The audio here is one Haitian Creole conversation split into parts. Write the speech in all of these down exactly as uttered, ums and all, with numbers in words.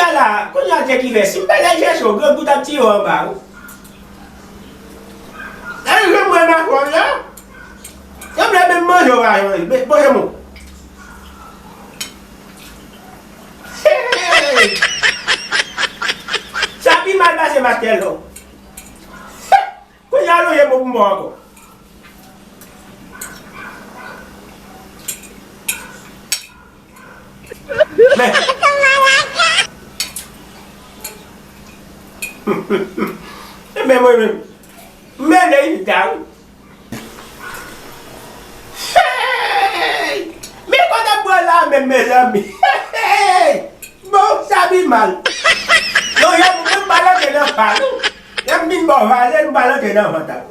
Ala, kounye a Dye ki fè, si m pa t al chèche w, grangou t ap tiye w anba, wi. Lè rive mwen nan fòm nan, yo vle menm manje w pa manje, poze mwen. Hey! Sa pi mal pase Mastèlò. Kounye a lonje mwen pou mò ankò. Men. Men mwen menm. Men lè yi ta wi. Hey! Men kote bò la menm mezanmi. Hey! Bon, sa pi mal. Non, y ap menm pa l antre nan pa nou. Lè m vin ba w vale, m pa l antre nan vant la.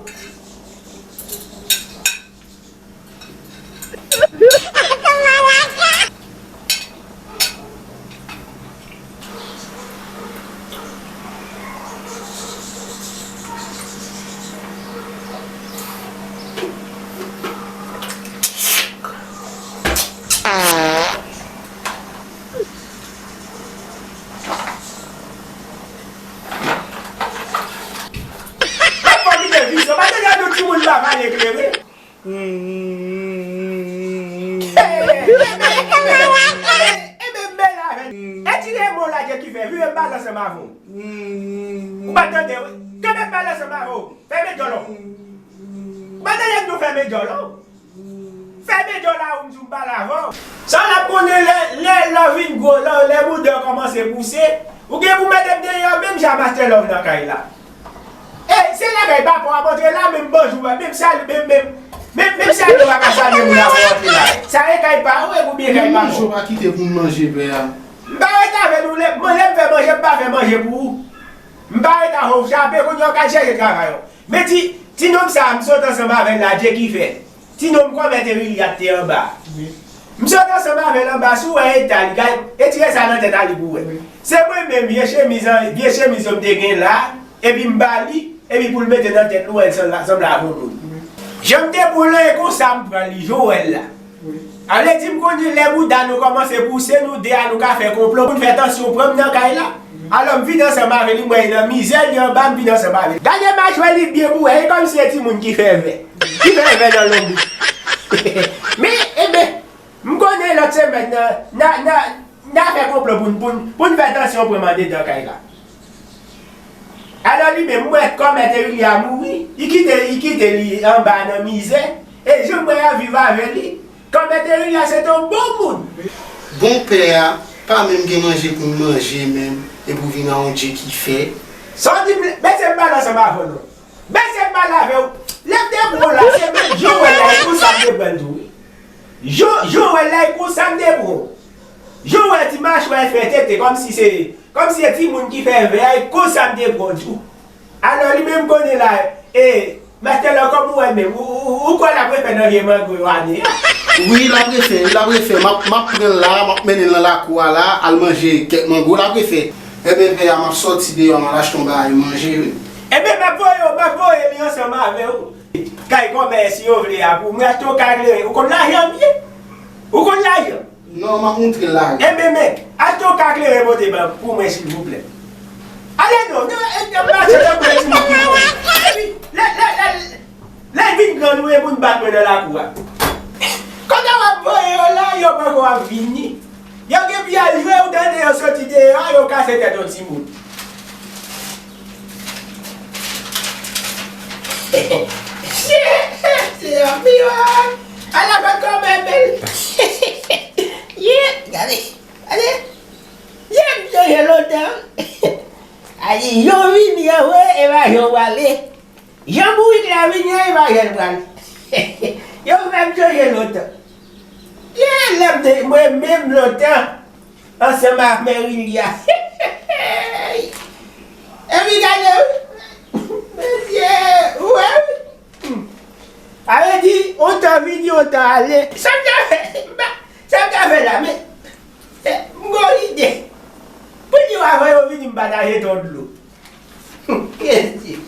Mwen pa kite vizyon, pa tande yon timoun pa pale klere. Enben, men avè l. Etire mo la, Dye ki fè, vire m pale ansanm avè w. Ou pa tande, wi. Kenbe m pale ansanm avè w. Fèmen djòl ou. Ou pa tande m di w fèmen djòl ou. Fèmen djòl la ou m di w m pale avè w. Sa w ap konnen lè, lè, lè w vin gwo, lè, lè bouda w kòmanse pouse, ou gen pou mete m deyò menm jan Master Love nan kay la. E, se lakay papa w ap antre la, menm bonjou, menm sali, menm, menm, menm, menm sali w pa ka salye moun avan w antre la. Sa e kay pa ou, e oubyen kay papa w? Menm bonjou pa kite pou m manje pè a. M pa ret avè nou, lè, mwen, lè m fè manje, m pa fè manje pou ou. M pa ret avè w, chape, kounye a w ka chèche travay ou. Men ti, ti nonm sa a, m sot ansanm avè l la, Dye ki fè. Ti nonm kòmè Terilia te anba. M sot ansanm avè l anba, si w wè eta li, gade, etire sa nan tèt a li pou w wè. Se mwen menm, vye chemiz an, vye chemiz yo m te gen la, epi m ba li, epi pou l mete nan tèt li, w wè l sanble, sanble avè yon moun. Jan m te boule konsa, m pran li, jan w wè l la. Sa vle di m konnen lè bouda nou kòmanse pouse, nou de a nou ka fè konplo pou n fè tansyon pran m nan kay la. Alò m vin ansanm avè li, m wè li nan mizè, li anba, m vin ansanm avè li. Gade machwè li byen pou wè, e kòmsi e timoun ki fè vè. Ki fè vè nan lonbrik. Men, enben, m konnen lòt semèn nan, n a, n a, n a fè konplo pou n, pou n, pou n fè tansyon pran m andedan kay la. Alò li menm, m wè kòmè Terilia mouri, li kite, li kite li anba nan mizè, e jan m wè y ap viv avè li, kòmè Terilia se te yon bon moun. Bon pè a pa menm gen manje pou n manje menm, epi w vin a yon Dye ki fè. Sa w di m, bese m pale ansanm avè w non. Bese m pale avè w. Lè m te pran w la, se menm jan w wè l la, e konsa m te pran l tou wi. Jan, jan w wè l la, e konsa m te pran w. Jan w wè ti machwè fè tete, kòmsi se, kòmsi se timoun ki fè vè a, e konsa m te pran w tou. Alò li menm konnen la, e, Master Love, kòman w wè menm, ou, ou, ou, ou kwè l ap refè nan vye mango yo ane a? Wi, l ap refè, l ap refè. M ap, m ap pran l la, m ap mennen l nan lakou a la, al manje kèk mango, l ap refè. Enben, pè a, m ap sòti deyò, m al achte yon bagay manje, wi. Enben, m ap voye w, m ap voye li ansanm avè w. Kay kòmè, si yo vle a, pou mwen achte yon kay kleren, ou konn lajan m ye? Ou konn lajan? Non, m ap moutre l la. Enben, men, achte yon kay kleren pote ban pou mwen, silvouplè. Ale non, non, e, e, mache tankou yon timoun ki mouri. Epi, lè, lè, lè, lè l vin gran, nou e pou n bat mwen nan lakou a. Kote w ap voye yo la, yo poko ap vini. Yo gen pou y al jwe, ou tande yo soti deyò a, yo kase tèt yon timoun. Se, se anpi, ala fè kòmè bèl. Ye, gade, gade. Ye, m sonje lontan. A di, yo vini an vre, e pa jan w prale. Jan bourik la vini an, e pa jan l prale. Yo fè m sonje lontan. Ye, lè m te, mwen menm lontan. Ansanm ak Merilia. Epi gade wi. Mesye, ou wè wi. Sa vle di, on tan vini, on tan ale. Sa m ta fè, m pa, sa m ta fè la, men, eh, m gon ide. Pou di w avan yo vini, m pa ta jete yon dlo. Mesye.